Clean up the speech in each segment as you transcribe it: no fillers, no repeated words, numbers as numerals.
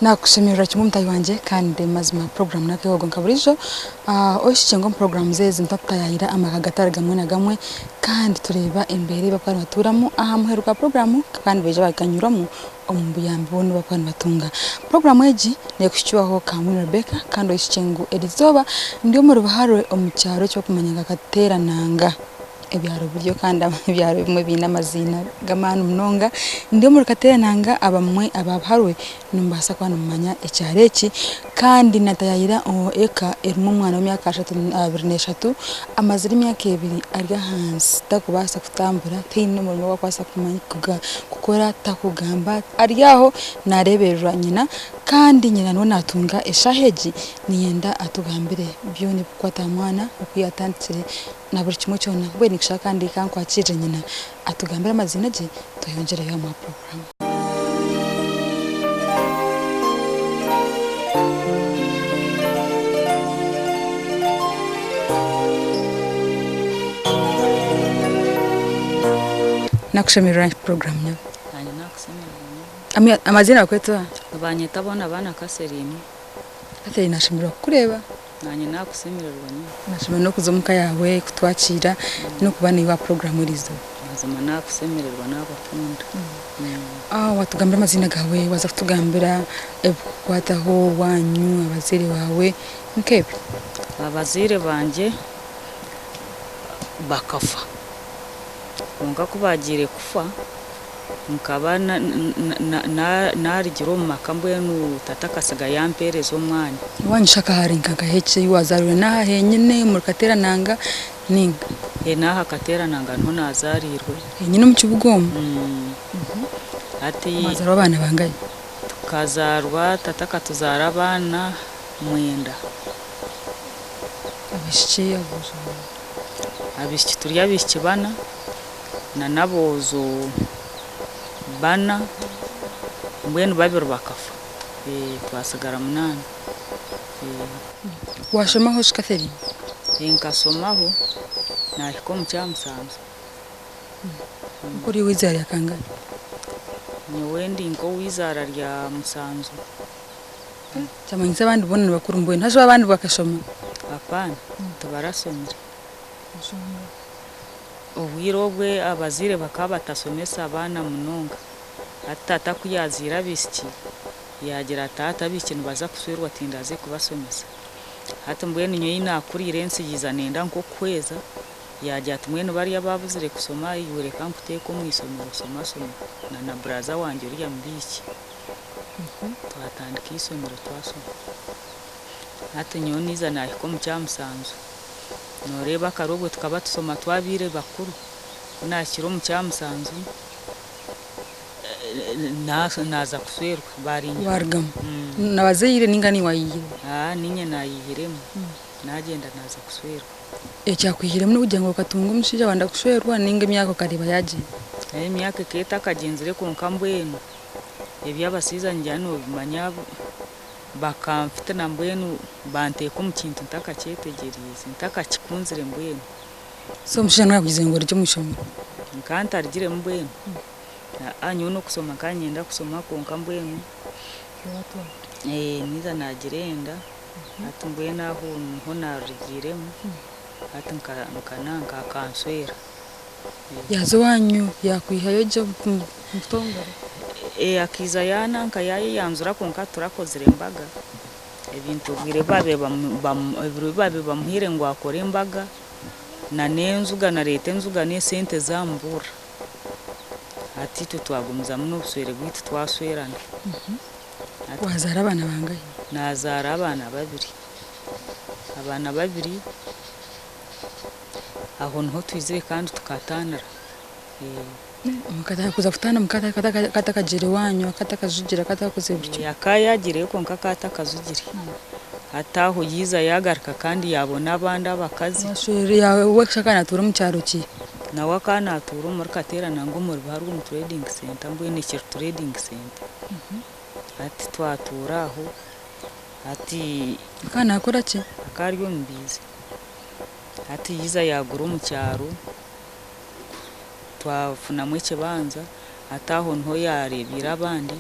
Nakushemererwa kimwe mutahi wangye kandi mazima puroguramu n'akehogo nka buriijo. Ohikye ngu omu puroguramu ezi nitutayayira amaka gatari gamwe na gamwe kandi tureeba embeera ei barikuba nibatuuramu aha muheru gwa puroguramu kandi baija baganyurwamu omu buyambi boona obu barikuba nibatunga. Puroguramu egi neekuhikibwaho Kamwine Rebecca kandi ohikye ngu erizooba ndi omuri Buharwe omu kyaro eki barikumanya nka Katerananga. Ebyaro biriyo kandi ebyaro ebimwe biine amaziina g'amaani munonga. Ndi omuri Katerananga abamwe aba Buharwe nimubaasa kuba nimumanya ekyaro eki kandi natayayira eka erimu omwana w'emyaka 23 amazire emyaka ebiri ari ahansi tarikubaasa kutambura tihaine omurimo ogu arikubaasa kukora tarikugamba ari aho nareebererwa nyina kandi nyina niwe natunga eshaaha egi niinyenda atugambire byona ebirikukwata aha mwana oku yatandikire na buri kimwe kyona. Mbwenu nikishaba kandi ka nkwakirire nyina atugambire amaziina gye tweyongyereyo aha puroguraamu. Nakushemererwa puroguraamu nyowe. Nanye nakushemererwa nyowe. Amaziina bakweta oha? Nibanyeta boona baana Catherine. Catherine nashemererwa kukureeba. Naanye naakushemererwa nyowe. Nashemererwa n'okuza omuka yaawe kutwakiira n'okuba naiwe aha puroguraamu eriizooba. Mazima naakushemererwa naabakunda. Waatugambira amaziina gaawe, waaza kutugambira ebirikukukwataho, owaanyu, abazaire baawe, nk'ebyo. Abazaire bangye bakafa, kwonka ku baagiire kufa, Nkaba naarugire omu maka mbwenu tata akatsiga yampeereza omwana. Owaanyu shi akahari nka nkahi eki ei waazaariirwe n'aha henyine omuri Katerananga nainga? N'aha Katerananga niho naazaariirwe. Henyine omu kibuga omu? Hati. Mwazaarwa abaana bangahi? Tukazaarwa, tata akatuzaara abaana mwenda. Abaishiki, aboojo? Abaishiki turi abaishiki bana. Na n'aboojo bana, mbwenu babiri bakafa, twatsigara munaana. Waashomaho shi Catherine? Nkashomaho naahika omu kyamusanju. Ori ow'eizaara rya kangahi? Nyowe ndi nk'ow'eizaara rya musanju. Kyamanyisa abandi boona ni bakuru mbwenu, haza abandi bakashoma? Apaana, tibarashomire. Obwire obwe abazaire bakaba batashomesa abaana munonga. Hati taata ku yaazaire abaishiki, yaagira ati hati abaishiki nibaza kushwerwa tindaze kubashomesa. Hati mbwenu nyowe ei naakuriire ensi yaija nenda nk'okuhweza, yaagira ati mbwenu bariya abaabuzire kushoma iwe reka nkuteeke omu ishomero shomashome na na buraza wangye oriya mubiiki. Twatandika eishomero twashoma. Hati nyowe naija naahika omu kyamusanju. Nooreeba kare obwo tukaba tushoma twabaire bakuru, ku naahikire omu kyamusanju naaza kushwerwa baarinyihamu. Waarugamu n'abazaire nainga niiwe waayeyihiremu? Niinye naayeyihiremu naagyenda naaza kushwerwa. Ekyakwihiremu n'okugira ngu okatunga omushaija wayenda kushwerwa nainga emyaka okareeba yaagyenda? Emyaka ekaba etakagyenzire kwonka mbwenu eby'abashaija ningira noobimanya. Bakanfitina mbwenu banteeka omu kintu ntakakyetegyereize, ntakakikunzire mbwenu. So omushaija niwe yakugize ngu orugye omu ishomero? Nkaba ntarugiremu mbwenu. Aa nyowe n'okushoma nkaba niinyenda kushoma kwonka mbwenu naija naagira enda, hati mbwenu aho niho naarugiiremu, hati nka akanshwera. Yaaza owaanyu yaakwihayo gye omu butongore? Akaija yaananka yaayeyanjura kwonka titurakozire mbaga. Ebintu obwire obu ebiro ebi baabaire bamuhaire ngu akore embaga na n'enjuga nareeta enjuga n'esente zaamuburira. Hati itwe twagumizamu n'obushwere bwaitu twashwerana. Waazaara abaana bangahi? Naazaara abaana babiri. Abaana babiri. Aho niho twizire kandi tukataanira. Kuza kutaana omuka katakagiire owaanyu, katakajugira, katakakozire buri kimwe. Akaba yaagiireyo kwonka akaba atakajugire. Hati aho yaija yaagaruka kandi yaabona abandi abakazi. We akaba naatuura omu kyaro ki? Nawe akaba naatuura omuri Kateera nangwa omuri Buharwa omu Trading Centre mbwenu ekiri Trading Centre. Hati twatuura aho, hati. Akaba naakora ki? Akaba ari omubaizi. Hati yaija yaagura omu kyaro, twafunamu ekibanja, hati aho niho yaareebiire abandi,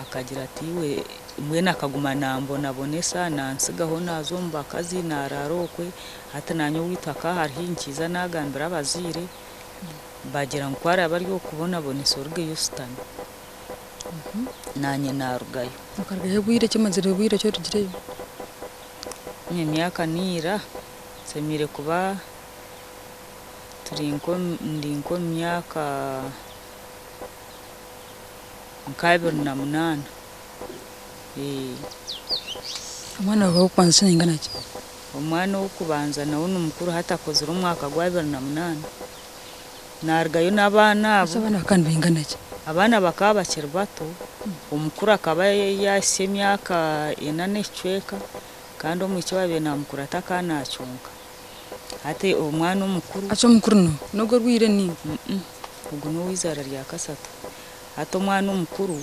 Akagira ati iwe mbwenu akaguma nambonabonesa nantsigaho naaza omu bakazi naaraara okwe, hati naanye owaitu hakaba hariho nkiiza naagambira abazaire bagira ngu ku araabe ari okukubonabonesa orugeyo oshutame. Naanye naarugayo. Okarugayo obwire ki omazire bwire ki orugireyo? Emyaka niira nshemereire kuba turi ndi nk'omu myaka nka 28. Omwana waawe ow'okubanza shi naingana ki? Omwana ow'okubanza nawe ni mukuru hati akozire omwaka gwa 28. Naarugayo n'abaana abo. Hati abaana bakaba nibaingana ki? Abaana bakaba bakiri bato, omukuru akaba yaahitsya emyaka ena n'ekicweka kandi omwishiki owaabaire naamukurata akaba naakyonka. Hati omwana omukuru. Hati omukuru n'oha? N'ogwo orwaire nainga? Ogu n'oweizaara rya kasatu. Hati omwana omukuru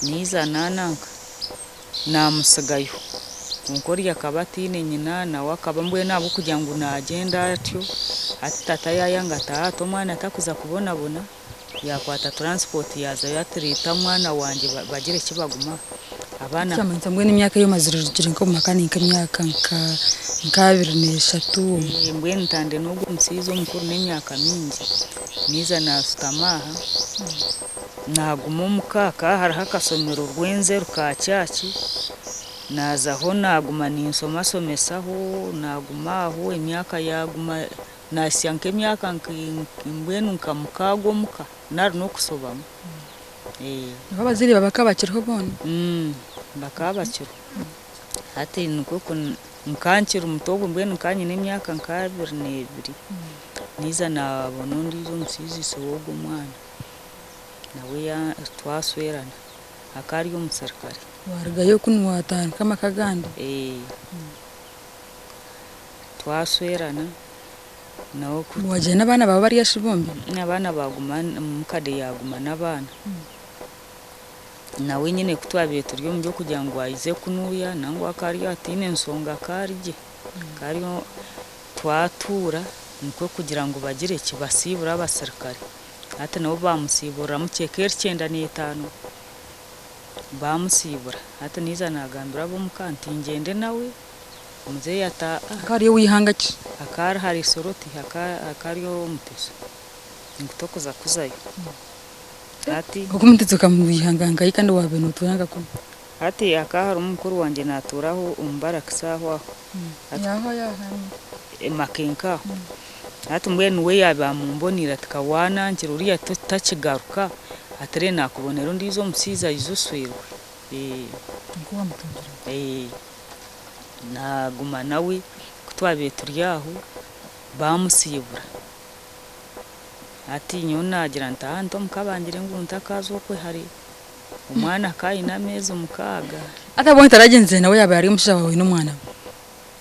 naiza nananka naamutsigayo. Kwonka oriya akaba ataine nyina nawe akaba mbwenu ahabw'okugira ngu naagyenda atyo, hati tata yaayanga ati hati omwana takuza kubonabona, yaakwata transport yaazayo ati reeta omwana wangye bagire eki baguma. Abaana. Kyamanyisa mbwenu emyaka ei omazire orugire nk'omu maka ni nk'emyaka nka 23. Mbwenu ntande n'ogwo omushaija omukuru n'emyaka mingi, naiza naashutama aha, naaguma omuka hakaba hariho akashomero Rwenzeru ka kyaki, naazaho naaguma ninshomashomesaho, naaguma aho emyaka yaaguma naahitsya nk'emyaka mbwenu nka mukaaga omuka nari n'okushobamu. Nabo abazaire baawe bakaba bakiriho boona? Bakaba bakiriho. Hati nikwo nka nkiri muto obwo mbwenu nka nyine emyaka nka 22, naiza naabona ondiijo omushaija ishe w'ogwo omwana, nawe twashwerana, akaba ari omuserukare. Waarugayo kunu waatandika amaka agandi? Twashwerana nawe ku. Waagira n'abaana baawe bari ashi bombi? Abaana baaguma, mukade yaaguma n'abaana. Nawe nyine ku twabaire turi omu by'okugira ngu aize kunuuya nangwa akaba ari ataine nshonga akaba ari gye. Akaba ari twatuura nikwo kugira ngu bagire ki basiibure abasirikare. Hati nabo baamusiiburira mukye eka 95 baamusiibura. Hati naija naagambira ab'omuka nti ngyende nawe. Muzeeyi ati aa. Akaba ari ow'eihanga ki? Akaba ari hari Soroti akaba ari ow'Omuteso. Ngu tokuza kuzayo. Hati. Ogwo Omuteso okamwihanga nkahi kandi waabaire nootuura nka kunu? Hati hakaba harimu mukuru wangye naatuura aho omu barakisi aho aho. Makenke aho. Hati mbwenu we yaaba amumboniire ati ka waanankira oriya takigaruka, ati reero naakubonera ondiijo omushaija aije oshwerwe. Nikwo waamutungire? Naaguma nawe ku twabaire turi aho baamusiibura. Hati nyowe naagira nti aha nti omuka bangire ngu ntakaaza okwe hare. Omwana akaba aine ameezi 6. Hati ahabw'enki otaragyenzire nawe yaaba ari omushaija waawe n'omwana we?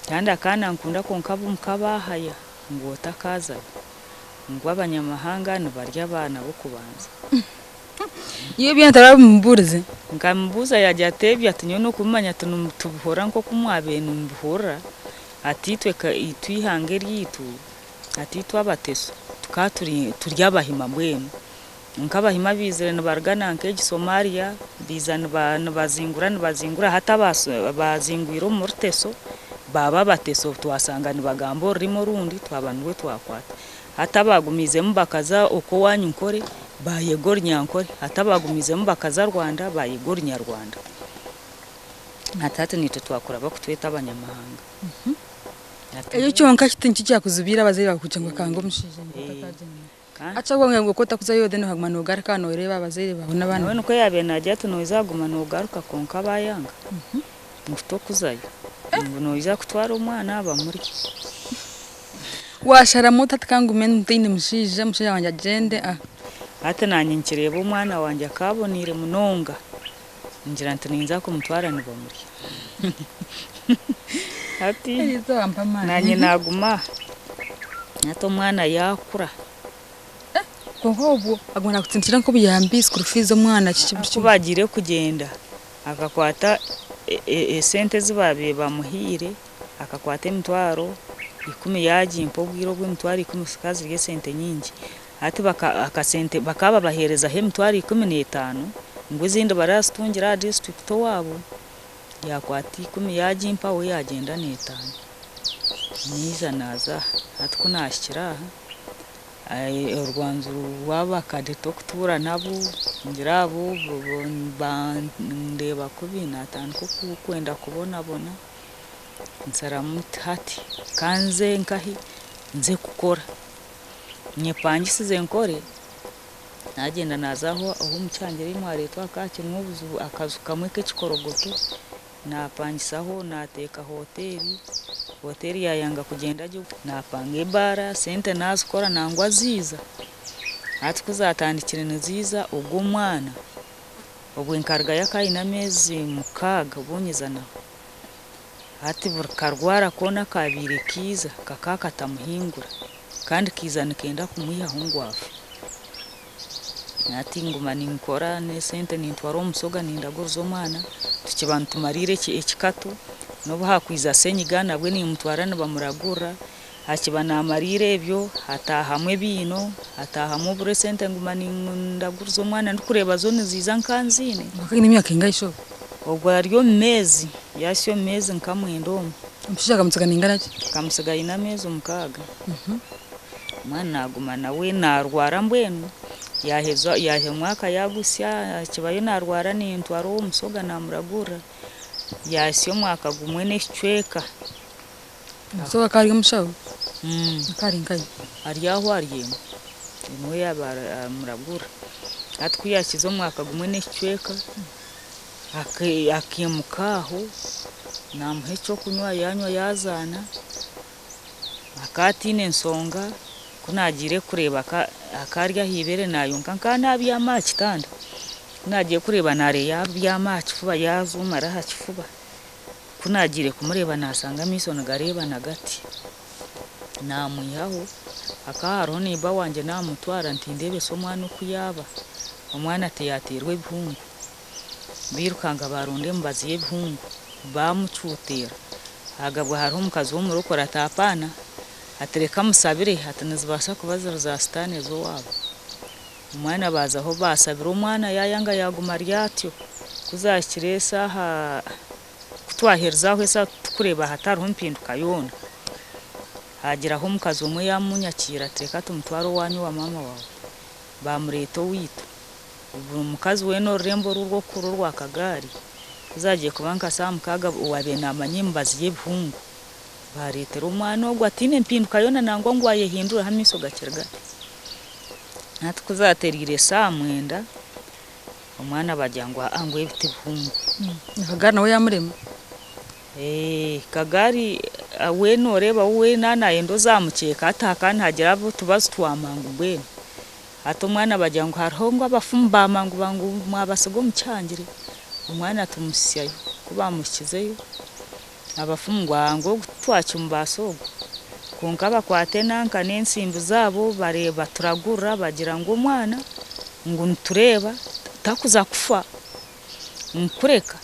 Kandi akaba nankunda kwonka ab'omuka baahaya ngu otakaazayo. Ngu abanyamahanga nibarya abaana b'okubanza. Iwe byona tarabimubuurize? Nkamubuuza yaagira ati ebyo ati nyowe n'okubimanya tibihurira nk'oku mwabaire nimubihurira, ati itwe itwe eihanga eryaitu, ati itwe Abateso tukaba turi Abahima mbwenu. Nk'Abahima baizire nibaruga nanka egi Somalia, baija nibazingura nibazingura hati abaazingwire omu Ruteso baaba Abateso twashanga nibagamba orurimi orundi twaba nirwo twakwata. Hati abaagumiizemu bakaza okwo owaanyu Nkore baayega Orunyankore, hati abaagumiizemu bakaza Rwanda baayega Orunyarwanda. Hati hati naitwe twakura bakutweta abanyamahanga. Ekyo kyonka tikyo kyakuzibiire abazaire baawe kugira ngu bakanga omushaija ngu otakagyenda? Hati waaba ngu otakuzayo then okaguma noogaruka nooreeba abazaire baawe n'abaana Nawe nikwo yaabaire naagira ati noija kuguma noogaruka kwonka baayanga ngu tokuzayo, ngu noija kutwara omwana bamurye. Waasharamu ota ati kangume ntaine mushaija, omushaija wangye agyende. Hati naanye nkireeba omwana wangye akaaboneire munonga, ngira nti ninza kumutwara nibamurya. Hati naanye naaguma aha, hati omwana yaakura. Kwonka obwo aguma naakutindikira nk'obuyambi, school fees omwana kiki buri Ku kimwe. baagiire kugyenda akakwata esente ezi baabaire bamuhaire, akakwata 100,000 yaagimpa obwire obwo 100,000 zikaba ziri esente nyingi. Hati akasente bakaba babaheerezaho 150,000. Ngu ezindi barazitungira aha disiturikiti owaabo, yaakwata ikumi yaagimpa we yaagyenda n'etaano. Naija naaza aha, hati ku naahikire aha, orwanju rw'abakadete okutuura nabo ngira abo bandeeba kubi naatandika kwenda kubonabona, nsharamu nti hati kanze nkahi nze kukora, nyepangisize nkore. Naagyenda naaza ahu omukyangire ei mwareetwa hakaba hakirimu obuju akaju kamwe k'ekikorogoto, naapangisaho naateeka hoteeri, hoteeri yaayanga kugyenda gye, naapanga ebaara, sente naazikora nangwa ziiza. Hati ku zaatandikire niziiza, ogwo omwana obwe nkarugayo akaba aine ameezi mukaaga obu nyiza nawe. Hati buri karwara koona akaabaire kiiza kakaba katamuhingura kandi kaija nikenda kumwihaho ngu afe. Hati nguma ninkora n'esente nintwara omu musoga nindaguriza omwana tukiba nitumariira ekikatu n'obu haakwija senyiga nabwe nimutwara nibamuragurira hakiba naamariira ebyo hataahamu ebiino hataahamu oburo esente nguma nindaguriza omwana ndikureeba zo niziiza nkanziine. Akaba aine emyaka engahi shi ogwo? Ogwo ari omu meezi yaahitsya omu meezi nka mwenda omwo. Omushaija akamutsiga naingana ki? Akamutsiga aine ameezi mukaaga. Omwana naaguma nawe naarwara mbwenu yaaheza yaaha omwaka yaagusya akibayo naarwara nintwara ow'omusoga naamuragurira yaahitsya omwaka gumwe n'ekicweka. Omusoga akaba ari omushaho? Akaba ari nkahi? Ari aho ari emwe niwe yaaba amuragurira. Hati ku yaahikize omwaka gumwe n'ekicweka akaimuka aho naamuha ekyokunywa yaanywa yaazaana. Akaba ataine nshonga, ku naagiire kureeba akaba ari aha ibeere naayonka nkaba naabyama aha kitanda. Ku naagiire kureeba naareeba yaabyama aha kifuba yaajuumara aha kifuba. Ku naagiire kumureeba naashanga amaisho nigareebana gati. Naamwihaho, hakaba hariho neiba wangye naamutwara nti ndeebesa omwana oku yaaba. Omwana tiyaateerwa ebihungu. Bairukanga baaronda emibazi y'ebihungu baamucuuteera. Haagabwa hariho omukazi w'omurokore ati apaana, ati reka musabire ati nizibaasa kuba ziri za sitaane z'owaabo. Omwana baazaho baasabira omwana yaayanga yaaguma ari atyo. Ku zaahikire eshaaha, ku twaherize aho eshaaha turikureeba hatariho mpinduka yoona, haagiraho omukazi omwe yaamunyakiira ati reka tumutware owaanyu owa maama waawe. Baamureeta owaitu. Buri mukazi weena orurembo oru orw'okukura orwa Kagaari, ku zaagiire kuba nka saaha mukaaga owaabaire naamanya emibazi y'ebihungu, baareetera omwana ogwo ataine mpinduka yoona nangwa ngu ayehindure amaisho gakiri gati. Hati ku zaatereire saaha mwenda, omwana baagira ngu aa ngu ebi ti bihungu. Na Kagaari nawe yaamurema? Kagaari we nooreeba we naaba naayenda ozamukyeka hati hakaba nihagira otubazi twa mangu mbwenu. Hati omwana bagira ngu hariho ngu abafumu ba mangu bangu mwabasiga omu kihangire, omwana tumuhitsyayo. Ku baamuhikizeyo, abafumu ngu aa ngu ogu titwakimubaasa ogu. Kwonka bakwata enanka n'entsimbi zaabo bareeba baturagurira bagira ngu omwana ngu nitureeba takuza kufa. Ngu kureka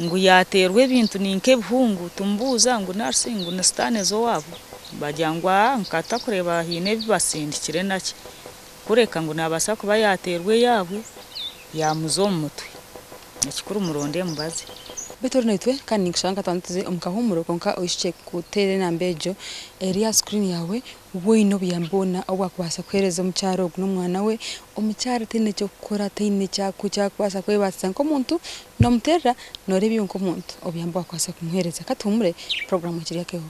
ngu yaateerwa ebintu ni nk'ebihungu tumubuuza ngu nari ngu ni sitaane z'owaabo? Bagira ngu aa nka takureeba haine ebi basindikire naki kureka ngu naabaasa kuba yaateerwa eyaabwe yaamuza omu mutwe. Ekikuru muronde emibazi. Beitu ori naitwe kandi ninkushaba nka twaba tuze omu kahuumuro kwonka ohikye kuteera enamba egyo eri aha screen yaawe Waine obuyambi bwona obu wakubaasa kuheereza omukyara ogu n'omwana we. Omukyara taine ky'okukora, taine eki arikubaasa kwebaasisa nk'omuntu, noomuteerera nooreeba iwe nk'omuntu obuyambi obu wakubaasa kumuheereza. Ka tuhumure, puroguraamu ekiri akeeho.